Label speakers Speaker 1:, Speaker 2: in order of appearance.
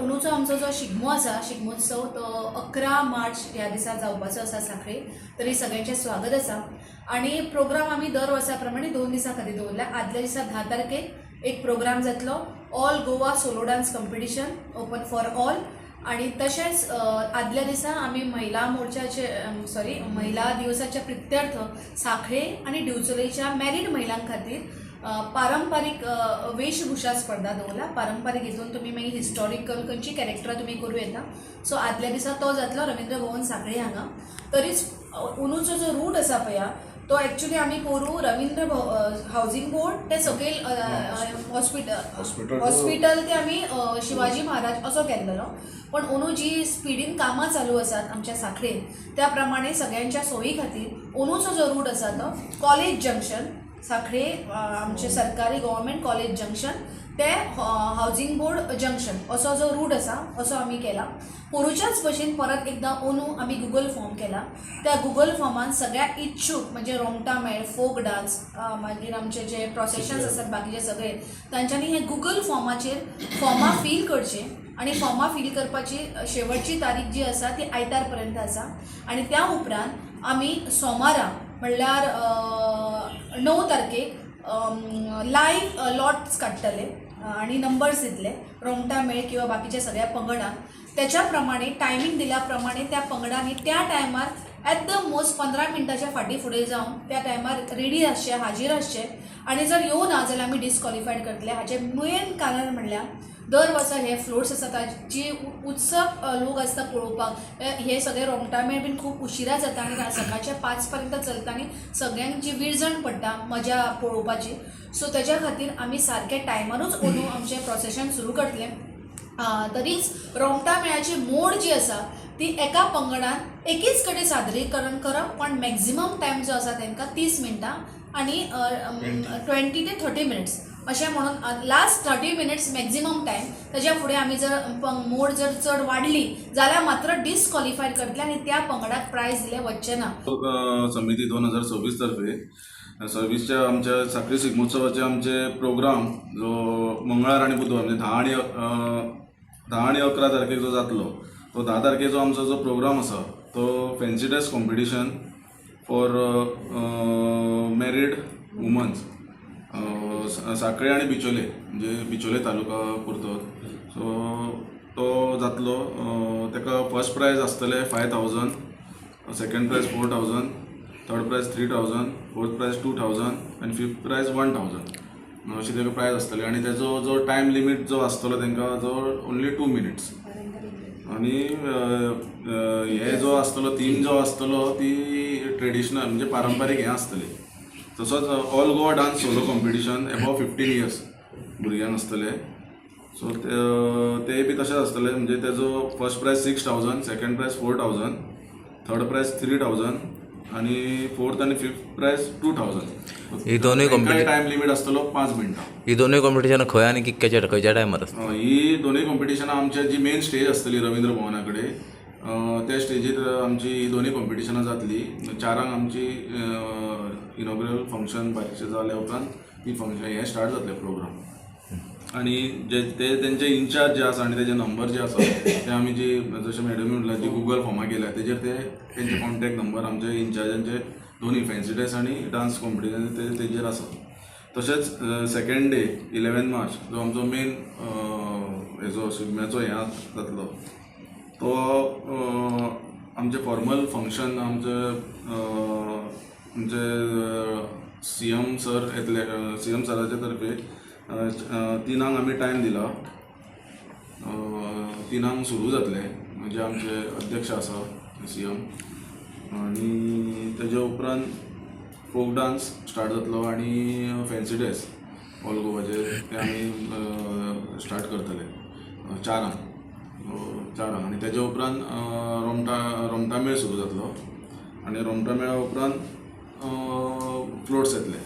Speaker 1: अंदूचो आमचो जो शिगमो आसा, शिगमोत्सव, तो 11 मार्च ह्या दिसा जावपाचो आसा सांखळे. तरी सगळ्यांचें स्वागत आसा आनी प्रोग्राम आमी दर वर्सा प्रमाणे 2 दिसां खातीर दवरला. आदल्या दिसा 10 तारखेक एक प्रोग्राम जातलो, All Goa Solo Dance Competition, open for all. आणि तशेंच आदल्या दिसा आमी महिला मोर्चाचे, सॉरी, महिला दिवसाच्या प्रित्यर्थ सांखळे आनी दिवचलेच्या मॅरीड महिलां खातीर पारंपारीक वेशभूषा स्पर्धा दवरला. पारंपारीक हितून तुमी मागीर हिस्टॉरिकल खंयची कॅरेक्टरां तुमी करूं येता. सो आदल्या दिसा तो जातलो रवींद्र भवन सांखळे हांगा. तरीच अंदूचो जो रूट आसा पळया, तो एक्चुली आमी पोरू रवींद्र हावजींग बोर्ड ते सकयल हॉस्पिटल
Speaker 2: हॉस्पिटल.
Speaker 1: हॉस्पिटल ते आमी शिवाजी महाराज असो केल्लेलो. पण अंदू जी स्पिडीन कामां चालू आसात आमच्या सांखळेन, त्या प्रमाणे सगळ्यांच्या सोयी खातीर अंदूचो जो रूट आसा तो कॉलेज जंक्शन सांखळे, आमचे सरकारी गव्हर्मेंट कॉलेज जंक्शन ते हावजींग बोर्ड जंक्शन असो जो रूट आसा, असो आमी केला. पोरूच्याच भशेन परत एकदां अंदू आमी गुगल फॉर्म केला. त्या गुगल फॉर्मान सगळ्या इच्छूक, म्हणजे रोमटा मेळ, फोक डान्स, मागीर आमचे जे प्रोसेशन्स आसात, बाकीचे सगळे, तांच्यांनी हे गुगल फॉर्माचेर फॉर्मां फील करचें आनी फॉर्मां फील करपाची शेवटची तारीख जी आसा ती आयतार पर्यंत आसा. आनी त्या उपरांत आमी सोमारा, म्हणल्यार 9 तारखेक लायव्ह लॉट्स काडटले आनी नंबर्स दितले रोमटा मेळ किंवा बाकीच्या सगळ्या पंगडांक. त्याच्या प्रमाणे, टायमींग दिल्या प्रमाणे, त्या पंगडांनी त्या टायमार ॲट the most 15 मिनटाच्या फाटीं फुडें जावन त्या टायमार रेडी आसचे, हाजीर आसचे आनी जर येवना जाल्यार आमी डिसक्वॉलिफायड करतले. हाचें मेन कारण म्हणल्यार दर वर्सा हे फ्लोट्स आसा, जी उत्सव लोक आसता पळोवपाक, हे सगळे रोमटा मेळ बीन खूब उशिरा जाता आनी सकाळच्या 5 पर्यंत चलता आनी सगळ्यांक जी विरजण पडटा मजा पळोवपाची. सो तेज्या खातीर आमी सारके टायमारूच अंदू आमचें प्रोसेशन सुरू करतले. तरीच रोमटा मेळाची मोड जी आसा ती एका पंगडान एकीच कडेन सादरीकरण करप, पण मॅक्झिमम टायम जो आसा तांकां 30 मिनटां आनी 20 ते 30 मिनिट्स अशें म्हणून लास्ट 30 मिनिट्स मॅक्झिमम टायम. ताज्या फुडें आमी जर मोड जर चड वाडली जाल्यार मात्र डिसक्वॉलिफायड करतले आनी त्या पंगडाक प्रायज दिले वचचे ना.
Speaker 2: समिती 2026 तर्फे 26च्या आमच्या साखळी शिगमोत्सवाचे आमचे प्रोग्राम जो मंगळार आनी बुधवार, म्हणजे 10 आनी 11 तारखेक जो जातलो, तो 10 तारखेचो आमचो जो प्रोग्राम आसा तो fancy dress competition for married womens, Sanquelim आनी बिचोले, म्हणजे बिचोले तालुका पुरतो. सो तो जातलो. ताका फर्स्ट प्रायज आसतलें 5,000, second prize 4,000, third prize 3,000, fourth prize 2,000 आनी फिफ्थ प्रायज 1,000 अशी ताका प्रायज आसतली. आनी तेजो जो टायम लिमीट जो आसतलो तांकां जो ओन्ली 2 मिनिट्स. आनी अ, अ, हे जो आसतलो, थीम जो आसतलो ती ट्रेडिशनल, म्हणजे पारंपारीक हें आसतली. तसोच All Goa Dance Solo Competition above 15 years भुरग्यांक आसतले. सो ते बी तशेंच आसतले, म्हणजे तेजो first prize 6,000, second prize 4,000, third prize 3,000 आनी फोर्थ आनी फिफ्थ प्रायज 2,000.
Speaker 3: ही दोनूय
Speaker 2: टायम लिमीट आसतलो 5 मिनटां.
Speaker 3: ही दोनूय कॉम्पिटिशनां खंय आनी कितक्याच्या, खंयच्या टायमार आसता?
Speaker 2: ही दोनूय कॉम्पिटिशनां आमच्या जी मेन स्टेज आसतली रवींद्र भवना कडेन, त्या स्टेजीर आमची ही दोनूय कॉम्पिटिशनां जातली. 4 आंक आमची इनॉग्रल फंक्शन बारीकशें जाल्या उपरांत ती फंक्शन हें स्टार्ट जातलें प्रोग्राम. आनी जे ते तेंचे इन्चार्ज जे आसा आनी तेजे नंबर जे आसा ते आमी जी जशें मॅडमी म्हणलां, जी गुगल फॉर्मां केल्या तेजेर ते तेंचे कॉन्टेक्ट नंबर आमचे इन्चार्जांचे दोनूय फॅन्सी ड्रेस आनी डान्स कॉम्पिटिशन ते तेजेर आसा. तशेंच सेकंड डे 11 मार्च जो आमचो मेन हेजो शिगम्याचो हें जातलो, तो आमचें फॉर्मल फंक्शन आमचे सीएम सर येतले. सीएम सराचे तर्फे 3 आंक आमी टायम दिला. 3 आंक सुरू जातलें, म्हणजे आमचे अध्यक्ष आसा सीएम, आनी तेज्या उपरांत फोक डान्स स्टार्ट जातलो आनी फॅन्सी ड्रेस ऑल गोवाचे ते आमी स्टार्ट करतले 4 आंक. आनी तेज्या उपरांत रोमटा मेळ सुरू जातलो आनी रोमटा मेळा उपरांत फ्लोट्स येतले.